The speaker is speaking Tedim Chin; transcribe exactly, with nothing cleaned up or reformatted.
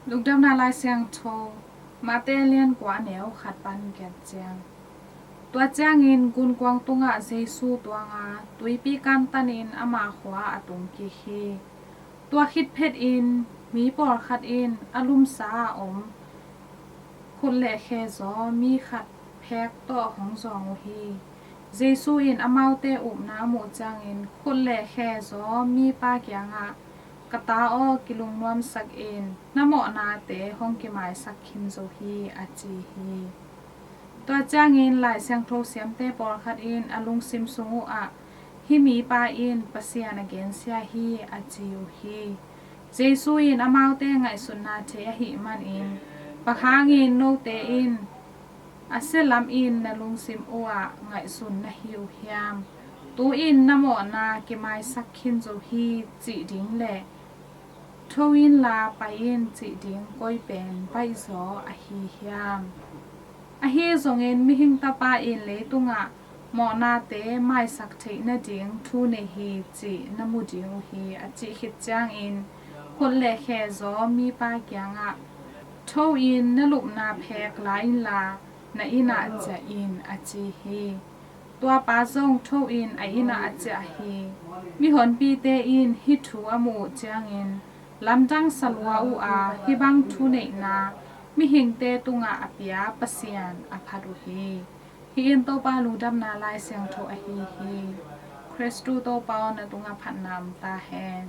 Lungdamna Lai Siangtho, Mate lian kua, neu khat pan giat ciang. Tua ciangin gunkuang tungah Jesu tuanga tuipi kantanin ama khua a tung kik hi. Tua khit phetin mi pawlkhat in a lumsa a om khut le khe zaw mi khat phek tawh hong zawng uh hi. Jesu in amaute upna a muh ciangin khut le khe zaw mipa kiangah, "Ka ta aw, kilungnuamsak in, na mawhnate hong kimaisak khin zo hi," a ci hi. Tua ciangin Lai Siangtho siamte pawlkhat in a lungsim sung uhah, "Hih mipa in Pasian a gensia hi," a ci uh hi. Jesu in amaute ngaihsutna thei ahih manin, "Bang hangin note in a sia lamin na lungsim uhah ngaihsun na hi uh hiam? 'Tu-in na mawhna kimaisak khin zo hi,' cih ding le 'Tho inla pai in,' cih ding koi pen baihzaw ahi hiam? Ahi zongin Mihing Tapa in leitungah mawhnate maisak theih nading thu nei hi, cih na mu ding uh hi," a cih khit ciangin khut le khe zaw mipa kiangah, "Tho-in na lupna phek la inla, na innah ciah in," a ci hi. Tua pa zong tho-in a innah a ciah hi. Mihonpite in hih thu a muh uh ciangin lamdang sa lua uh a, hih bang thuneihna mihingte tungah a pia Pasian a phat uh hi. Hih in Topa Lungdamna Lai Siangtho ahi hi. Khristu Topa aw, na tungah phatna om ta hen.